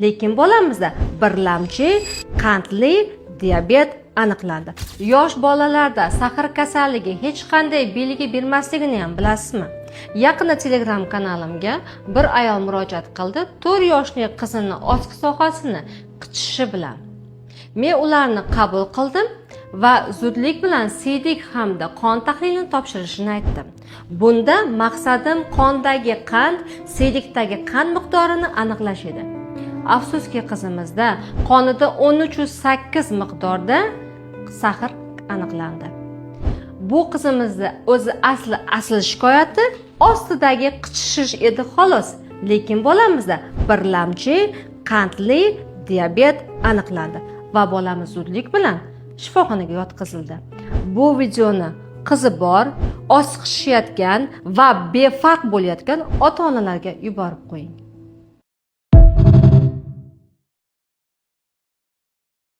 Lekin bolamizda birlamchi qandli diabet aniqlandi. Yosh bolalarda сахар kasalligi hech qanday belgi bermasligini ham bilasizmi? Yaqinda Telegram kanalimga bir ayol murojaat qildi, 4 yoshli qizini ostki sohasini qichishishi bilan. Men ularni qabul qildim va zudlik bilan siydik hamda qon tahlilini topshirishini aytdim. Bunda maqsadim qondagi qand, siydikdagi qand miqdorini aniqlash edi. Afsuski, qizimizda qonida 13,8 miqdorda сахар aniqlandi. Bu qizimizni o'zi asli asl shikoyati ostidagi qichishish edi, xolos. Lekin bolamizda birlamchi qandli diabet aniqlandi va bolamiz zudlik bilan shifoxonaga yotqizildi. Bu videoni qizi bor, osti qishishayotgan va befarq bo'layotgan ota onalarga yuborib qo'ying.